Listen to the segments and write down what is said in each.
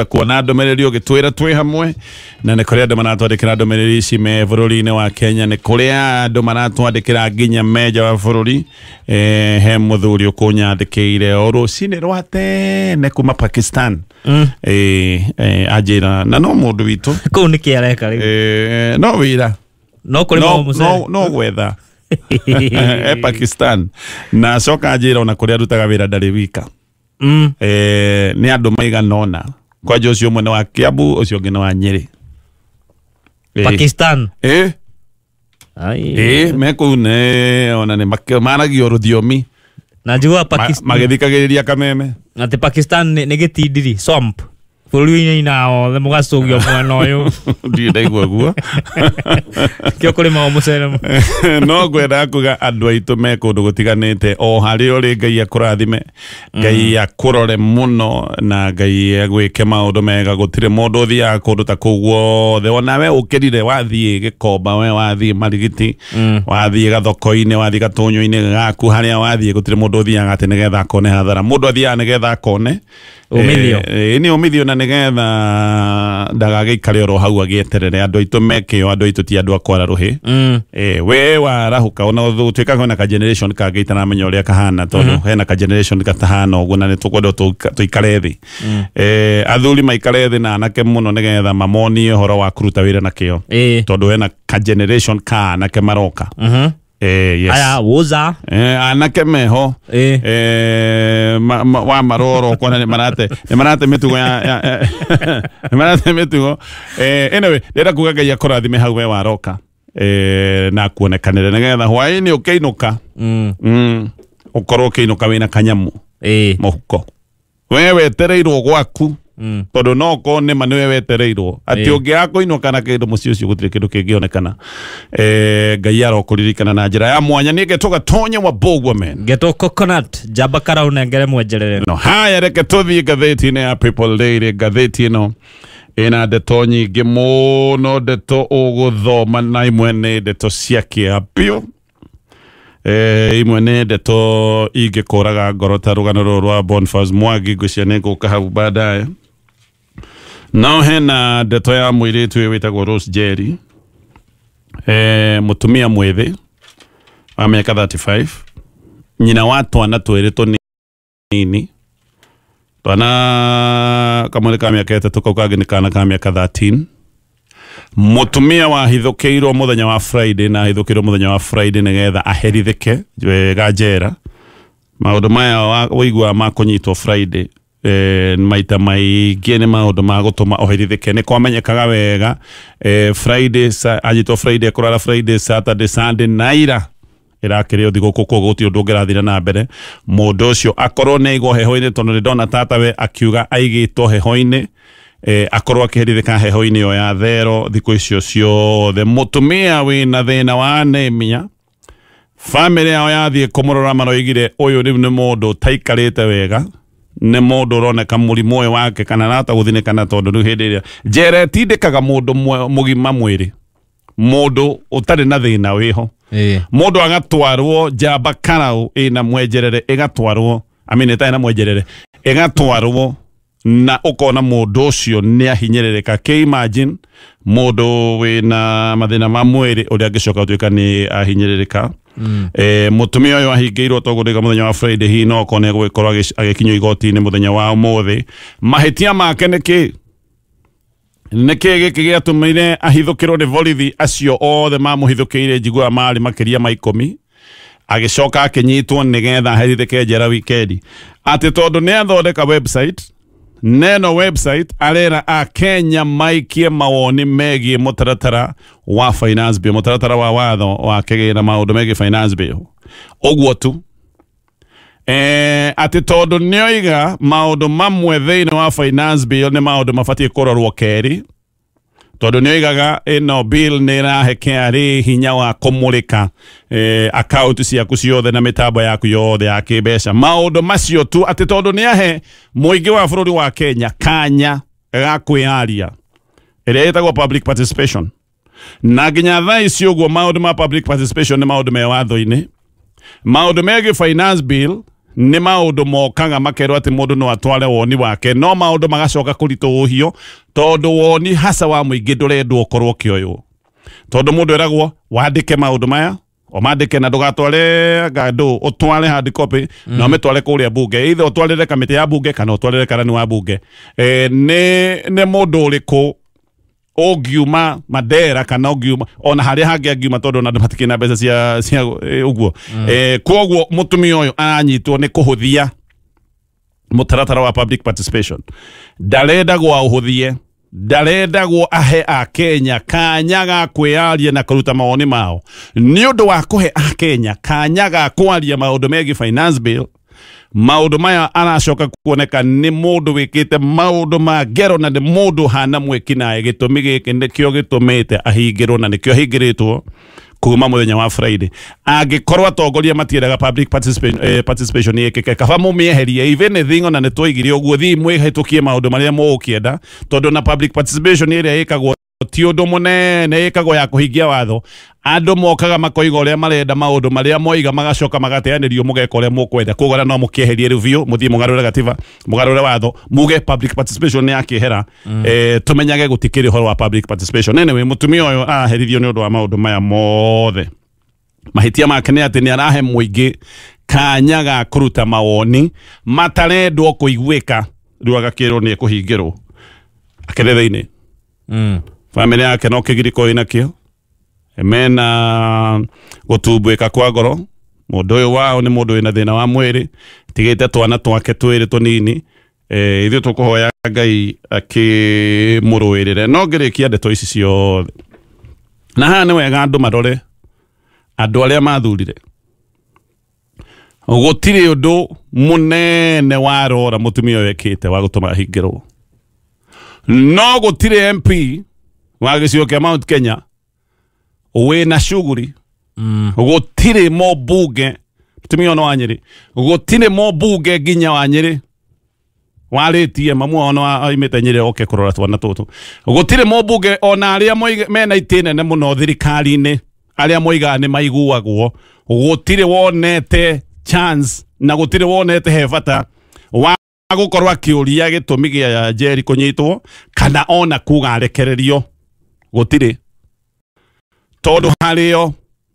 Kuona ndũmĩrĩri ũgĩtwĩra twĩ hamwe, na nĩ kũrĩ andũ maratwandĩkĩra ndũmĩrĩri ici me bũrũri-inĩ wa Kenya, nĩ kũrĩ andũ maratwandĩkĩra nginya me nja wa bũrũri. He mũthuri ũkũnyandĩkĩire o rũcinĩ rwa tene kuma Pakistan. Anjĩra na no mũndũ witũ kũu nĩkĩ areka rĩu? No wĩra. No kũrĩma. No, mũcere. no, no gwetha e Pakistan, na acoka anjĩra ona kũrĩa arutaga wĩra ndarĩ wika. Nĩ andũ maigana ũna, kwanja ũcio ũmwe nĩ wa Kiambu, ũcio ũngĩ nĩ wa Nyĩrĩ. Pakistan. Ai. Me kũu nĩ ona nĩ maragio rũthiomi. Na njiguaga Pakistan magĩthikagĩrĩria kameme. Atĩ Pakistan nĩ gĩtindiri swamp, bũrũri-inĩ ina othe mũgacũgio mwena ũyũ. Ndirĩ ndaigua guo. Kĩo kũrĩmagwo mũcere. No ngwendaga kuga andũ aitũ me kũndũ gũtiganĩte, o harĩa ũrĩ, Ngai akũrathime, Ngai akũrore mũno, na Ngai agwĩke maũndũ mega. Gũtirĩ mũndũ ũthiaga kũndũ ta kũu guothe. Ona we ũkĩrire wathiĩ Gĩkomba, we wathiĩ Marigiti, wathiĩ gathoko-inĩ, wathiĩ gatũnyũ-inĩ gaku, harĩa wathiĩ, gũtirĩ mũndũ ũthiaga atĩ nĩgetha akone hathara. Mũndũ athiaga nĩgetha akone Umithio. Nĩ umithio, na nĩgetha ndagagĩikare oro hau agĩeterere. Andũ aitũ mekĩo, andũ aitũ ti andũ a kwara rũhĩ. We warahũka, ona gũtuĩka kwĩna ka generation kangĩ itaramenya ũrĩa kahana, tondũ hena ka generation gatahana ũguo, na nĩ tũkwenda tũikare thĩ, athuri maikare thĩ na anake mũno nĩgetha mamonie ũhoro wa kũruta wĩra na kĩo, tondũ hena ka generation ka anake maroka. Yes. Aya woza. Anake meho. Wa maroro kona nĩ marate mĩtugo nĩ marate mĩtugo. Anyway, ndĩrenda kuga Ngai akũrathime hau we waroka, na kuonekanĩre nĩgetha hwaĩ-inĩ ũkĩinũka, ũkorwo ũkĩinũka wĩna kanyamu mũhuko, we wetereirwo gwaku, tondũ no korwo nĩma nĩwe wetereirwo atĩ ũngĩaga kũinũka na kĩndũ mũciĩ ũcio gũtirĩ kĩndũ kĩngĩonekana. Ngai arokũririkana na njĩra ya mwanya. Nĩ ngetwo Gatonye wa Mbũgua men. Ngetwo Coconut njamba karaunengere mwenjerere. No haya, reke tũthiĩ ngathĩti-inĩ ya People Daily. Ngathĩti ĩno ĩna ndeto nyingĩ mũno, ndeto ũgũthoma, na imwe nĩ ndeto cia kĩeha biũ. Imwe nĩ ndeto ingĩkũraga ngoro ta rũgano rũrũ rwa Boniface Mwangi, ngwĩciria nĩ ngũka hau baadaye. No hena ndeto ya mũirĩtu ũyũ wĩtagwo Rose Jerry, mũtumia mwĩthĩ wa mĩaka 35, nyina wa twana twĩrĩ tũnini, twana kamwe nĩ ka mĩaka 3, kau kangĩ nĩ kana ka mĩaka 13. Mũtumia wahithũkĩirwo mũthenya wa Friday, na ahithũkĩirwo mũthenya wa Friday nĩgetha aherithĩke wega njera. Maũndũ maya ũiguaga ma kũnyitwo Friday, maita maingĩ nĩ maũndũ ma gũtũma ũherithĩke. Nĩ kwamenyekaga wega, Friday anyitwo Friday, kũrara Friday, Saturday, Sunday na ira ĩrakĩrĩ o thigũkũ, koguo gũtirĩ ũndũ ũngĩrathire na mbere. Mũndũ ũcio akorwo nĩ aigwo heho-inĩ, tondũ nĩ ndona tatawe akiuga aigĩtwo heho-inĩ, akorwo akĩherithĩka heho-inĩ ĩyo ya thero thikũ icio ciothe. Mũtumia wĩna thĩna wa anemia, bamĩrĩ yao yathiĩ kũmũrora maroigire ũyũ rĩu nĩ mũndũ ũtaikarĩte wega, nĩ mũndũ ũroneka mũrimũ ũyũ wake kana arahota gũthinĩkana, tondũ rĩu hĩndĩ ĩrĩa njera ĩtindĩkaga mũndũ mũgima mwĩrĩ, mũndũ ũtarĩ na thĩna wĩho, mũndũ agatwarwo njamba karau ĩna mwenjerere, ĩgatwarwo, I mean, ĩtarĩ na mwenjerere, ĩgatwarwo, na ũkona mũndũ ũcio nĩ ahinyĩrĩrĩka. Kĩ imagine mũndũ wĩna mathĩna ma mwĩrĩ ũrĩa angĩcoka gũtuĩka nĩ ahinyĩrĩrĩka. Mũtumia ũyũ ahingĩirwo toguo ndĩga mũthenya wa Friday, hihi no okorwo nĩ egũgĩkorwo agĩkinyio igoti-inĩ mũthenya wa ũmũthĩ. Mahĩtia make nĩ kĩ? Nĩkĩ gĩkĩ gĩatũmire ahithũkĩrwo nĩ borithi acio othe mamũhithũkĩire? Njiguaga marĩ makĩria ma 10. Agĩcoka akĩnyitwo nĩgetha aherithĩke njera wikendi, atĩ tondũ nĩ athondeka website, neno website arera akenya maikie mawoni megiĩ mũtaratara wa finance bill, mũtaratara wa watho wa kĩgĩna, maũndũ megiĩ finance bill, ũguo tu. Atĩ tondũ nĩoiga maũndũ mamwe thĩinĩ wa finance bill nĩ maũndũ mabatiĩ kũrorwo kerĩ, tondũ nĩoigaga ĩno bill nĩ ĩrahe KRA hinya wa kũmũrĩka akaunti ciaku ciothe na mĩtambo yaku yothe ya kĩmbeca, maũndũ macio tu, atĩ tondũ nĩ ahe mũingĩ wa bũrũri wa Kenya kanya ga kwĩyaria ĩrĩa ĩtagwo public participation. Na nginya thaa ici ũguo maũndũ ma public participation nĩ maũndũ me watho-inĩ, maũndũ megiĩ finance bill. Nĩ maũndũ mokaga makerwo atĩ mũndũ no atware woni wake, no maũndũ magacoka kũritũhio tondũ woni hasa wa mũingĩ ndũrendwo ũkorwo ũkĩoywo. Tondũ mũndũ eragwo wandĩke maũndũ maya, ũmandĩke na ndũgatware ngandũ, ũtware hard copy na ũmĩtware kũrĩa bunge, either ũtwarĩre kamĩtĩ ya bunge kana ũtwarĩre karani wa bunge. Nĩ mũndũ ũrĩkũ ũngiuma Mandera kana ũngiuma ona harĩa hangĩ angiuma, tondũ ona andũ matikĩrĩ na mbeca cia ũguo. Koguo mũtumia ũyũ aranyitwo nĩ kũhũthia mũtaratara wa public participation. Ndarendagwo aũhũthie, ndarendagwo ahe Akenya kanya ga kwĩyaria na kũruta mawoni mao. Nĩ ũndũ wa kũhe Akenya kanya ga kwaria maũndũ megiĩ finance bill, maũndũ maya aracoka kuoneka nĩ mũndũ wĩkĩte maũndũ ma ngero na nĩ mũndũ hana mwĩkinaĩ. Gĩtũmi gĩkĩ nĩkĩo gĩtũmĩte ahingĩrwo na nĩkĩo ahingĩrĩtwo kuma mũthenya wa Friday. Angĩkorwo atongoria matiendaga public participation yĩkĩke, kaba mũmĩeherie. Even thing ona nĩ twoigire ũguo, thiĩ mwĩhĩtũkie maũndũ marĩa mũgũkĩenda, tondũ na public participation ĩrĩa ĩkagwo ti ũndũ mũnene, ĩkagwo ya kũhingia watho. Andũ mokaga makoiga ũrĩa marenda, maũndũ marĩa moiga magacoka magateanĩrio, mũgeka ũrĩa mũkwenda. Koguo no mũkĩeherie rĩu biũ, mũthiĩ mũgarũre gatiba, mũgarũre watho, muge public participation nĩ yakĩehera, tũmenyage gũtikĩrĩ ũhoro wa public participation. Anyway, mũtumia ũyũ araherithio nĩ ũndũ wa maũndũ maya mothe. Mahĩtia make nĩ atĩ nĩ arahe mũingĩ kanya ga kũruta mawoni matarendwo kũiguĩka, rĩu agakĩrwo nĩ ekũhingĩrwo akĩrĩ thĩinĩ. Bamĩrĩ yake no kĩgirĩko ĩnakĩo, mena gũtumbũĩka kwa ngoro. Mũndũ ũyũ wao nĩ mũndũ wĩna thĩna wa mwĩrĩ, tigĩte twana twake twĩrĩ tũnini. Ithuĩ tũkũhoya Ngai akĩmũrũĩrĩre. No ngĩrĩkia ndeto ici ciothe, na haha nĩ wega andũ marore andũ arĩa mathurire. Gũtirĩ ũndũ mũnene warora mũtumia ũyũ ekĩte wa gũtũma ahingĩrwo. No gũtirĩ MP wa gĩcigo kĩa Mount Kenya wĩna shughuli. Gũtirĩ mũmbunge, mũtumia ũyũ wa Nyĩrĩ, gũtirĩ mũmbunge nginya wa Nyĩrĩ warĩtie mamu wao no aimĩte Nyĩrĩ oke kũrora twana tũtũ. Gũtirĩ mũmbunge ona arĩa mena itĩ nene mũno thirikari-inĩ, arĩa moigaga nĩ maiguagwo, gũtirĩ wonete chance na gũtirĩ wonete he bata wa gũkorwo akĩũria gĩtũmi gĩa Njeri kũnyitwo kana ona kuga arekererio. Gũtirĩ, tondũ harĩo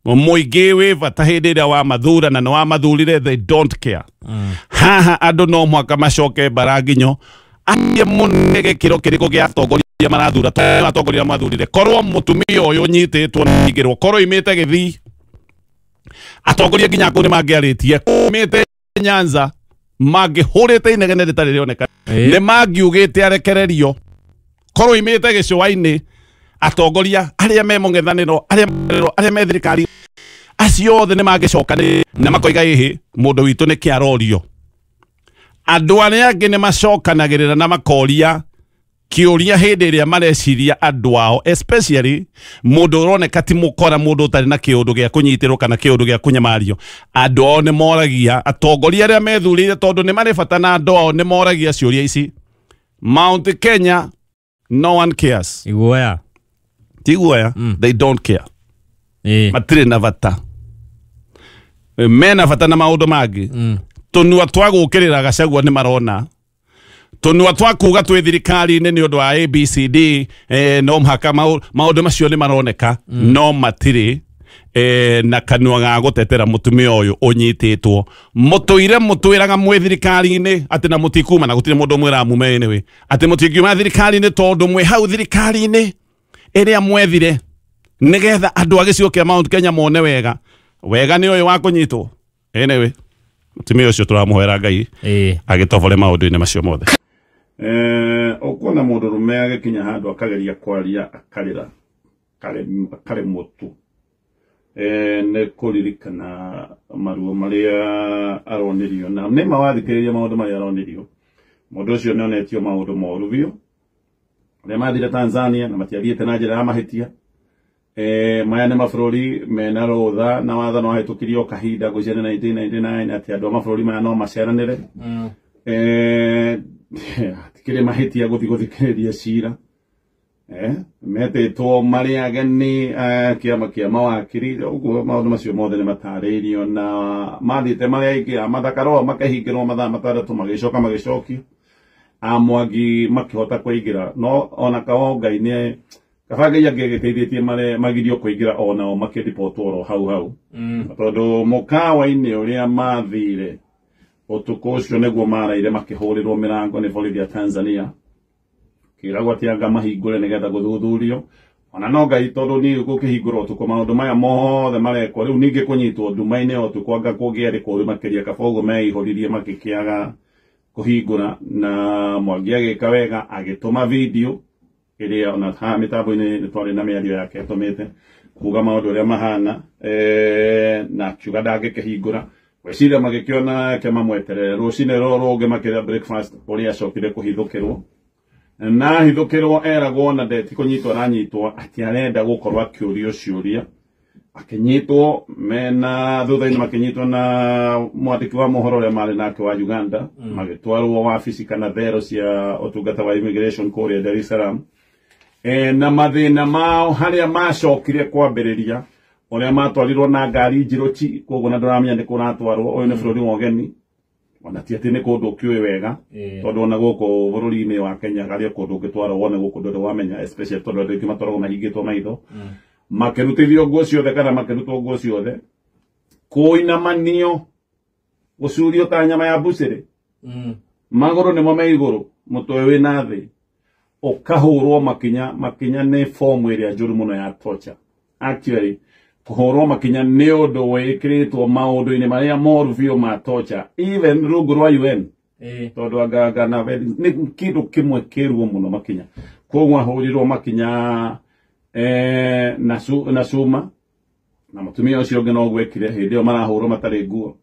mũingĩ wĩ bata hĩndĩ ĩrĩa wa mathura na nĩ wa mathurire, they don't care. Haha andũ no mũhaka macoke mbara nginyo arie mũno gĩkĩro kĩrĩkũ gĩa atongoria marathura, tondũ atongoria mathurire. Korwo mũtumia ũyũ ũnyitĩtwo na ingĩrwo, korwo imĩte Gĩthii, atongoria nginya kũu nĩ mangĩarĩtie, imĩte Nyanza mangĩhũrĩte inegene rĩtarĩ rĩoneka, nĩ mangiugĩte arekererio. Korwo imĩte gĩcũa-inĩ, atongoria arĩa me mũng'ethanĩro, arĩa me thirikari, acio othe nĩ mangĩcokanĩrĩra na makoiga ĩhĩ, mũndũ witũ nĩ kĩarorio. Andũ arĩa angĩ nĩ macokanagĩrĩra na makoria kĩũria hĩndĩ ĩrĩa mareciria andũ ao, especially mũndũ ũroneka ti mũkora, mũndũ ũtarĩ na kĩũndũ gĩa kũnyitĩrwo kana kĩũndũ gĩa kũnyamario. Andũ ao nĩ moragia, atongoria arĩa methurĩire tondũ nĩ marĩ bata na andũ ao nĩ moragia ciũria ici. Mount Kenya, no one cares. Iguoya. Ti guoya, they don't care. Matirĩ na bata. Mena bata na maũndũ mangĩ. Tũnua twa gũkĩrĩra Gachagua nĩ marona. Tũnua twa kuga twĩ thirikari-inĩ nĩ ũndũ wa ABCD, no mũhaka maũndũ macio nĩ maroneka, no matirĩ na kanua ga gũtetera mũtumia ũyũ ũnyitĩtwo. Mũtũire mũtwĩraga mwĩ thirikari-inĩ atĩ na mũtikuma, na gũtirĩ mũndũ ũmwĩraga mume anyway, atĩ mũtingiuma thirikari-inĩ tondũ mwĩ hau thirikari-inĩ ĩrĩa mwethire nĩgetha andũ a gĩcigo kĩa Mount Kenya mone wega. Wega nĩ ũyũ wa kũnyitwo. Anyway, mũtumia ũcio tũramũhoera Ngai agĩtobore maũndũ-inĩ macio mothe. Ũkuona mũndũ rũme agĩkinya handũ akageria kwaria akarĩra, akaremwo tu. Nĩ kũririkana maruo marĩa aronirio, na nĩ mawathikĩrĩria maũndũ marĩa aronirio. Mũndũ ũcio nĩ onetio maũndũ moru biũ arĩa mathire Tanzania na matiathiĩte na njĩra ya mahĩtia. Maya nĩ mabũrũri mena rũtha na watho no wahĩtũkirio kahinda ngwĩciria nĩ 1999 atĩ andũ a mabũrũri maya no maceranĩre. Hatikĩrĩ mahĩtia gũthiĩ gũthikĩrĩria cira. Metĩtwo marĩ ageni kĩama kĩa mawakiri ũguo maũndũ macio mothe nĩ matarĩirio na mathiĩte marĩ aingĩ a Martha Karua makĩhingĩrwo mathaa 6 magĩcoka magĩcokio a Mwangi makĩhota kũingĩra no ona kawa Ngai nĩ kaba Ngai angĩgĩteithĩtie mare magirio kũingĩra onao makĩribotwo oro hau hau tondũ mũkawa-inĩ ũrĩa mathire ũtukũ ũcio nĩguo maraire makĩhũrĩrwo mĩrango nĩ borithi ya Tanzania kĩragwo atĩ anga mahingũre nĩgetha gũthuthurio ona no Ngai tondũ niĩ gũkĩhingũrwo ũtukũ maũndũ maya mothe marekwo rĩu ningĩ kũnyitwo nduma-inĩ o ũtukũ anga kũngĩarĩ kũũru makĩria kaba ũguo meihũririe makĩkĩaga kũhingũra na Mwangi agĩka wega agĩtũma video ĩrĩa ona haha mĩtambo-inĩ nĩ twarĩ na mĩario yake ĩtũmĩte kuga maũndũ ũrĩa mahana na akiuga ndangĩkĩhingũra gwĩciria magĩkĩona ke mamweterere rũcinĩ rũrũ rũngĩ makĩrĩa breakfast ũrĩa acokire kũhithũkĩrwo na ahithũkĩrwo eragwo na ndeti kũnyitwo aranyitwo atĩ arenda gũkorwo akĩũrio ciũria akĩnyitwo mena thutha-inĩ makĩnyitwo na mwandĩki wa mohoro ũrĩa marĩ nake wa Uganda magĩtwarwo wabici kana thero cia ũtungata wa immigration kũrĩa Dar es Salaam na mathĩna mao harĩa macokire kwambĩrĩria ũrĩa matwarirwo na ngari njirũ chi koguo na ndũramenya nĩ kũratwarwo ũyũ nĩ bũrũri wa ũgeni ona ti atĩ nĩ kũndũ ũkĩũĩ wega tondũ ona gũkũ bũrũri-inĩ wa Kenya harĩ kũndũ ũngĩtwarwo wone gũkũ ndũrĩ wamenya especially tondũ andũ aingĩ matwaragwo mahingĩtwo maitho makĩrutithio nguo ciothe kana makĩrutwo nguo ciothe kũinamanio gũcurio ta nyama ya mbucĩrĩ magũrũ nĩmo me igũrũ mũtwe wĩna thĩ ũkahũrwo makinya makinya nĩ fomu ĩrĩa njũru mũno ya torture actually kũhũrwo makinya nĩ ũndũ wĩkĩrĩtwo maũndũ-inĩ marĩa moru biũ ma torture even rungu rwa UN tondũ anga na nĩ kĩndũ kĩmwe kĩruo mũno makinya koguo ahũrirwo makinya na cuma na mũtumia ũcio ũngĩ no gwekire hĩndĩ ĩyo marahũrwo matarĩ nguo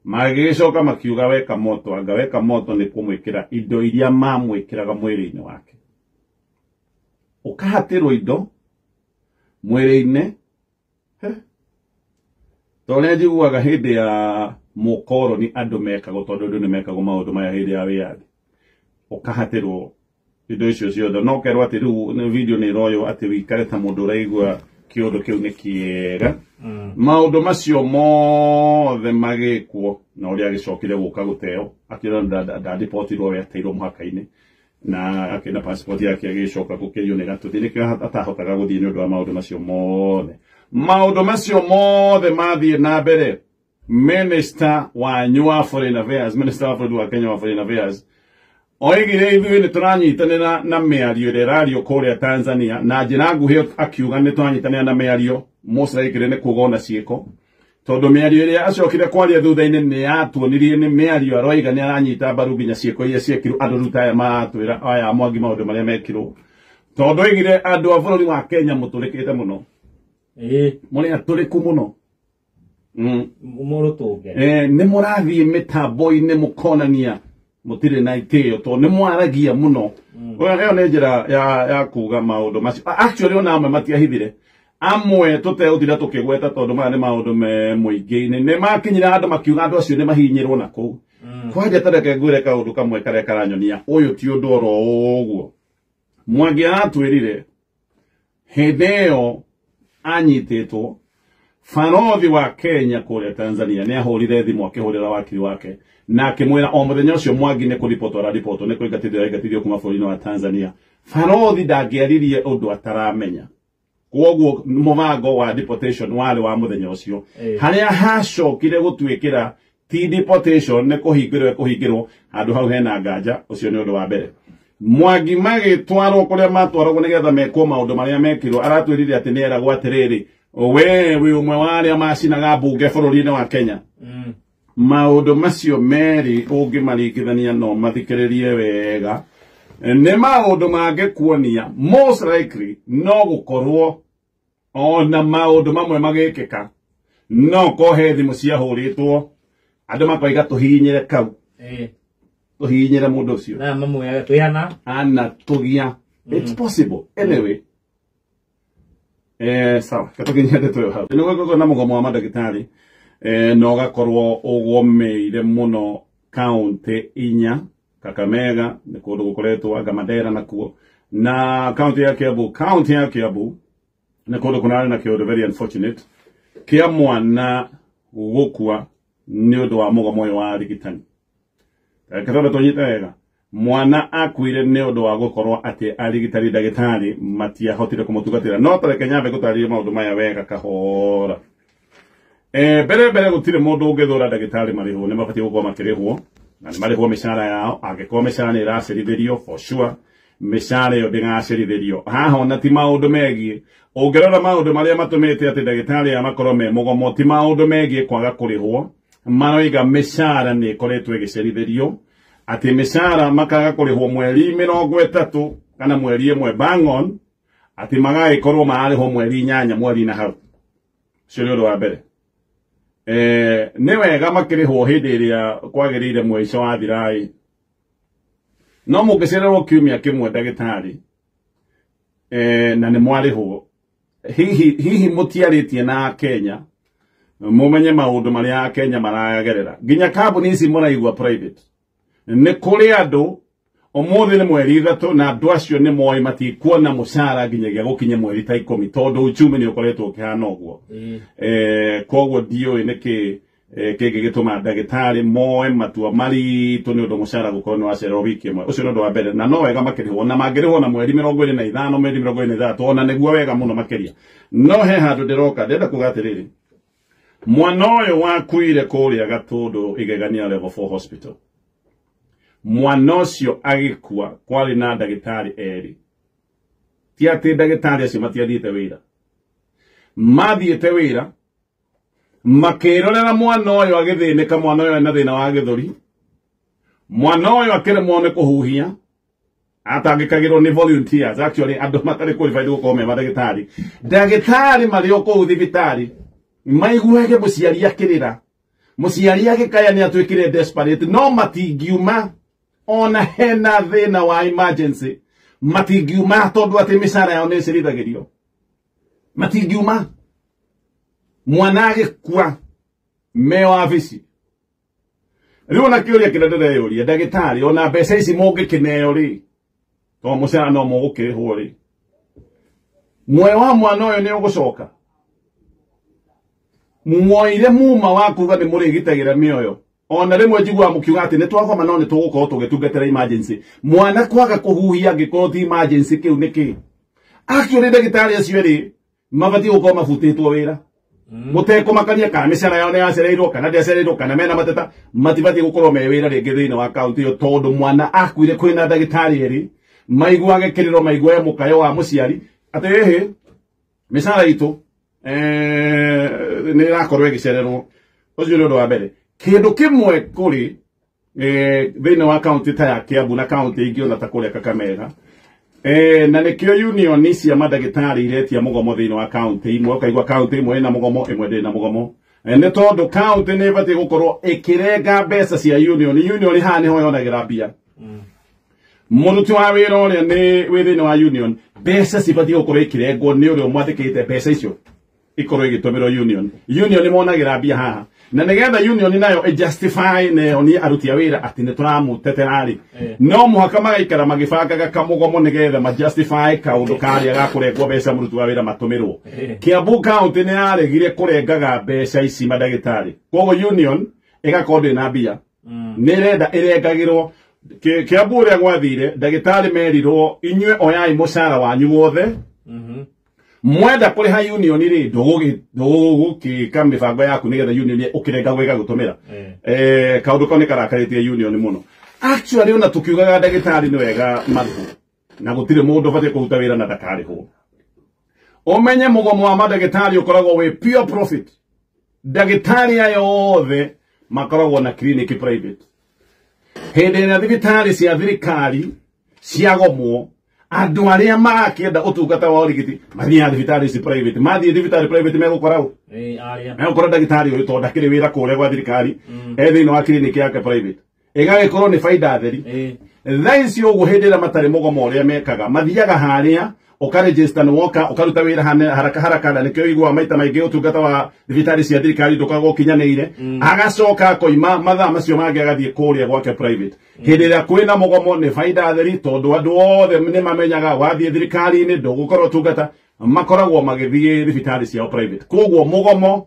magĩgĩcoka makiuga weka moto anga weka moto nĩ kũmwĩkĩra indo iria mamwĩkĩraga mwĩrĩ-inĩ wake ũkahatĩrwo indo mwĩrĩ-inĩ ta ũrĩa njiguaga hĩndĩ ya mũkoroni andũ mekagwo tondũ andũ nĩ mekagwo maũndũ maya hĩndĩ ya wĩyathi ũkahatĩrwo indo icio ciothe no ũkerwo atĩ rĩu video nĩ ĩroywo atĩ wĩikare ta mũndũ ũraigua kĩũndũ kĩu nĩ kĩega maũndũ macio mothe magĩkwo na ũrĩa agĩcokire gũka gũteo akĩra ndandipotirwo we ateirwo mũhaka-inĩ na akĩna passport yake agĩcoka gũkĩrio nĩ gatũthi nĩkĩo atahotaga gũthiĩ nĩ ũndũ wa maũndũ macio mothe maũndũ macio mothe mathiĩ na mbere minister wanyu wa foreign affairs minister wa bũrũri wa Kenya wa foreign affairs oigire ithuĩ nĩ tũranyitanĩra na mĩario ĩrĩa ĩrario kũrĩa Tanzania na njĩra nguhĩ akiuga nĩ tũranyitanĩra na mĩario most likely nĩ kuga ona ciĩko tondũ mĩario ĩrĩa acokire kwaria thutha-inĩ nĩ yatuonirie nĩ mĩario aroiga nĩ aranyita mbaru nginya ciĩko iria ciekirwo andũ rĩu ta aya maratwĩra aya Mwangi maũndũ marĩa mekirwo tondũ oigire andũ a bũrũri wa Kenya mũtũrĩkĩte mũno mũrĩ atũrĩku mũno mũrũtũnge nĩ mũrathiĩ mĩtambo-inĩ mũkonania mũtirĩ na itĩo tondũ nĩ mwaragia mũno ĩyo nĩ njĩra ya kuga maũndũ macio actually ona amwe matiahithire amwe tũtegũtinda tũkĩgweta tondũ maya nĩ maũndũ me mũingĩ-inĩ nĩ makinyire andũ makiuga andũ acio nĩ mahinyĩrwo na kũu kwanja ta reke ngwĩre kaũndũ kamwe karĩa karanyonia ũyũ ti ũndũ oro ũguo Mwangi aratwĩrire hĩndĩ ĩyo anyitĩtwo barothi wa Kenya kũrĩa Tanzania nĩ ahũrire thimũ akĩhũrĩra wakiri wake na akĩmwĩra o mũthenya ũcio Mwangi nĩ kũribotwo araribotwo nĩ kũingatithio araingatithio kuma bũrũri-inĩ wa Tanzania barothi ndangĩaririe ũndũ ataramenya koguo mũbango wa deportation warĩ wa mũthenya ũcio harĩa hacokire gũtuĩkĩra ti deportation nĩ kũhingĩrwo kũhingĩrwo handũ hau hena nganja ũcio nĩ ũndũ wa mbere Mwangi magĩtwarwo kũrĩa matwaragwo nĩgetha mekwo maũndũ marĩa mekirwo aratwĩrire atĩ nĩ eragwo atĩrĩrĩ we wĩ ũmwe wa arĩa macinaga mbunge bũrũri-inĩ wa Kenya maũndũ macio merĩ ũngĩmaringithania no mathikĩrĩrie wega nĩ maũndũ mangĩkuonia most likely no gũkorwo ona maũndũ mamwe magĩkĩka no kohe thimũ ciahũrĩtwo andũ makoiga tũhihinyĩre kau tũhihinyĩre mũndũ ũcio na mamwe twĩhana ana tũgia it's possible anyway sawa katukinyia ndeto ĩyo hau nĩ gũgĩkorwo na mũgomo wa mandagĩtarĩ na ũgakorwo ũgomeire mũno kaunti inya Kakamega nĩ kũndũ gũkoretwo anga Mandera nakuo Na kaunti ya Kiambu, kaunti ya Kiambu nĩ kũndũ kũnarĩ na kĩũndũ very unfortunate kĩa mwana gũkua nĩ ũndũ wa mũgomo ũyũ wa arigitani. Reke twambe tũnyite wega, mwana akuire nĩ ũndũ wa gũkorwo atĩ arigitani ndagĩtarĩ matiahotire kũmũtungatĩra. No tareke nyambe gũtarĩria maũndũ maya wega kahora. Mbere mbere gũtirĩ mũndũ ũngĩthũra ndagĩtarĩ marĩhwo, nĩ mabatiĩ gũkorwo makĩrĩhwo na nĩ marĩhwo mĩcara yao. Angĩkorwo mĩcara nĩ ĩracerithĩrio, for sure mĩcara ĩyo ndĩgacerithĩrio. Haha ona ti maũndũ megiĩ, ũngĩrora maũndũ marĩa matũmĩte atĩ ndagĩtarĩ aya makorwo me mũgomo ti maũndũ megiĩ kwaga kũrĩhwo, maroiga mĩcara nĩ ĩkoretwo ĩgĩcerithĩrio, atĩ mĩcara makaga kũrĩhwo mweri 30 kana mweri 1 bang on, atĩ magagĩkorwo mararĩhwo mweri 8 mweri na hau. Ũcio nĩ ũndũ wa mbere. Nĩ wega makĩrĩhwo hĩndĩ ĩrĩa kwagĩrĩire mũico wa thiraĩ, no mũngĩcererwo kiumia kĩmwe ndagĩtarĩ na nĩ mwarĩhwo, hihi mũtiarĩtie na Kenya mũmenye maũndũ marĩa Kenya maragerera. Nginya kambuni ici mũraigua private, nĩ kũrĩ andũ ũmũthĩ nĩ mweri 3 na andũ acio nĩ moĩ matikuona mũcara nginyagia gũkinye mweri ta 10 tondũ uchumi nĩ ũkoretwo ũkĩhana ũguo. Koguo ndiũĩ nĩkĩ kĩngĩgĩtũma ndagĩtarĩ moe matua maritũ nĩ ũndũ mũcara gũkorwo nĩ wacererwo wiki ĩmwe. Ũcio nĩ ũndũ wa mbere, na no wega makĩrĩhwo, na mangĩrĩhwo na mweri 25 mweri 23 ona nĩguo wega mũno makĩria. No he handũ ndĩroka ndĩrenda kuga atĩrĩrĩ, mwana ũyũ wakuire kũrĩa Gatũndũ Igegania Level 4 Hospital, mwana ũcio agĩkua kwarĩ na ndagĩtarĩ erĩ. Ti atĩ ndagĩtarĩ acio matiathiĩte wĩra, mathiĩte wĩra makĩrorera mwana ũyũ agĩthĩnĩka, mwana ũyũ ena thĩna wa gĩthũri, mwana ũyũ akĩremwo nĩ kũhuhia, atangĩkagĩrwo nĩ volunteers, actually andũ matarĩ qualified gũkorwo me mandagĩtarĩ. Ndagĩtarĩ marĩ o kũu thibitarĩ maiguage mũciari akĩrĩra, mũciari agĩkaya nĩ atuĩkire desperate, no matingiuma ona hena thĩna wa emergency, matingiuma tondũ atĩ mĩcara yao nĩ ĩcerithagĩrio, matingiuma. Mwana agĩkua me wabici. Rĩu ona kĩũria kĩrĩa ndĩreyũria, ndagĩtarĩ ona mbeca ici mũngĩkĩneo rĩ, tondũ mũcara no mũgũkĩrĩhwo rĩ, muoyo wa mwana ũyũ nĩ ũgũcoka? Muoire muma wa kuga nĩ mũrĩgitagĩra mĩoyo, ona rĩmwe njiguaga mũkiuga atĩ nĩ twagoma no nĩ tũgũkorwo tũgĩtungatĩra emergency. Mwana kwaga kũhuhia angĩkorwo ti emergency, kĩu nĩ kĩ? Actually ndagĩtarĩ acio erĩ mabatiĩ gũkorwo mabutĩtwo wĩra, mũtekũmakania kana mĩcara yao nĩ yacereirwo kana ndĩacereirwo kana mena mateta, matibatiĩ gũkorwo me wĩra rĩngĩ thĩinĩ wa kaunti ĩyo, tondũ mwana akuire kwĩna ndagĩtarĩ erĩ maiguage kĩrĩro, maiguage mũkayo wa mũciari atĩ ĩhĩ mĩcara itũ nĩ ĩrakorwo ĩgĩcererwo. Ũcio nĩ ũndũ wa mbere. Kĩndũ kĩmwe kũrĩ thĩinĩ wa kaunti ta ya Kiambu na kaunti ingĩ ona ta kũrĩa Kakamega, na nĩkĩo union cia mandagĩtarĩ iretia mũgomo thĩinĩ wa kaunti imwe, ũkaigua kaunti ĩmwe ĩna mũgomo, ĩmwe ndĩrĩ na mũgomo. Nĩ tondũ kaunti nĩ ĩbatiĩ gũkorwo ĩkĩrenga mbeca cia union. Union haha nĩho yonagĩra mbia. Mũruti wa wĩra ũrĩa nĩ wĩ thĩinĩ wa union, mbeca cibatiĩ gũkorwo ikĩrengwo nĩ ũrĩa ũmwandĩkĩte, mbeca icio ikorwo igĩtũmĩrwo union. Union nĩ monagĩra mbia haha, na nĩgetha union nayo ĩjustify na yonie aruti a wĩra atĩ nĩ tũramũtetera rĩ, no mũhaka magaikara magĩbangaga kamũgomo nĩgetha majustify kaũndũ karĩa ga kũrengwo mbeca mũruti wa wĩra matũmĩrwo. Kiambu kaunti nĩ yaregire kũrengaga mbeca ici mandagĩtarĩ, koguo union ĩgakorwo ndĩrĩ na mbia, nĩ ĩrenda ĩrengagĩrwo. Kiambu ũrĩa gwathire, ndagĩtarĩ merirwo inyuĩ oyai mũcara wanyu wothe, mwenda kũrĩha union rĩ, ndũgũgĩka mĩbango yaku nĩgetha union ũkĩrengagwo ĩgagũtũmĩra. Kaũndũ kau nĩ karakarĩtie union mũno. Actually ona tũkiugaga ndagĩtarĩ nĩ wega marĩhwo, na gũtirĩ mũndũ ũbatiĩ kũruta wĩra na ndakarĩhwo. Ũmenye mũgomo wa mandagĩtarĩ ũkoragwo wĩ pure profit. Ndagĩtarĩ aya othe makoragwo na clinic private. Hĩndĩ ĩrĩa thibitarĩ cia thirikari ciagomwo, andũ arĩa marakĩenda ũtungata wa ũrigiti mathiaga thibitarĩ ici private. Mathiĩ thibitarĩ private megũkora ũ? Megũkora ndagĩtarĩ ũyũ tondũ ndakĩrĩ wĩra kũrĩa gwa thirikari, e thĩinĩ wa clinic yake private, ĩgagĩkorwo nĩ baida theri. Thaa ici ũguo hĩndĩ ĩrĩa matarĩ mũgomo ũrĩa mekaga mathiaga harĩa ũkaregister nĩ woka ũkaruta wĩra haraka haraka, na nĩkĩo ũiguaga maita maingĩ ũtungata wa thibitarĩ cia thirikari ndũkoragwo ũkinyanĩire. Agacoka akoima mathaa macio mangĩ agathiĩ kũrĩa gwake private. Hĩndĩ ĩrĩa kwĩna mũgomo nĩ baida theri, tondũ andũ othe nĩ mamenyaga wathiĩ thirikari-inĩ ndũgũkorwo ũtungata, makoragwo magĩthiĩ thibitarĩ ciao private. Koguo mũgomo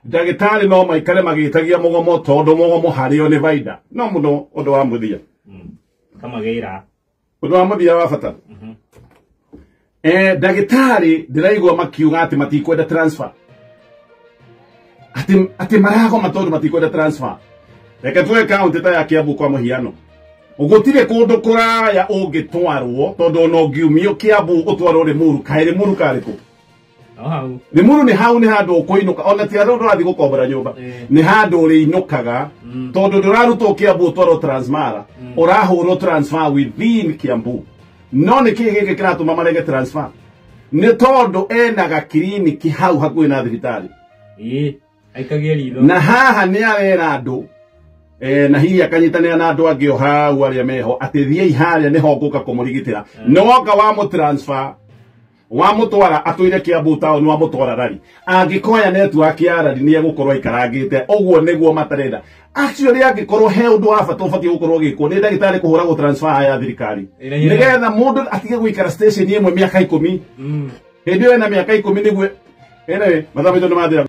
ndagĩtarĩ no maikare magĩtagia mũgomo, tondũ mũgomo harĩo nĩ baida. No mũno ũndũ wa mũthia, Kamagĩra. Ũndũ wa mũthia wa bata, ndagĩtarĩ ndĩraigua makiuga atĩ matikwenda transfer, atĩ maragoma tondũ matikwenda transfer. Reke tuoe kaunti ta ya Kiambu kwa mũhiano. Gũtirĩ kũndũ kũraya ũngĩtwarwo, tondũ ona ũngiumio Kiambu ũtwarwo Limuru, kaĩ Limuru karĩ kũ? No hau. Limuru nĩ hau, nĩ handũ ũkũinũka, ona ti andũ ũrathiĩ gũkombora nyũmba, nĩ handũ ũrĩinũkaga, tondũ ndũrarutwo Kiambu ũtwarwo Transmara, ũrahũrwo transfer within Kiambu. No nĩ kĩĩ gĩkĩ kĩratũma marege transfer? Nĩ tondũ ena gakiriniki hau hakuhĩ na thibitarĩ. Ĩĩ, aikagie ritho. Na haha nĩ arera andũ, na hihi akanyitanĩra na andũ angĩ o hau arĩa meho atĩ thiĩi harĩa nĩho ngũka kũmũrigitĩra. Nĩ woka wamũtransfer, wamũtwara atũire Kiambu town, wamũtwara rari, angĩkoya network ya rari nĩ egũkorwo aikarangĩte. Ũguo nĩguo matarenda. Actually, angĩkorwo he ũndũ wa bata ũbatiĩ gũkorwo ũgĩkwo nĩ ndagĩtarĩ kũhũragwo transfer ya thirikari, nĩgetha mũndũ atige gũikara station ĩmwe mĩaka 10. Hĩndĩ ĩyo ena mĩaka 10 nĩguo. Anyway, mathaa maitũ nĩ mathira.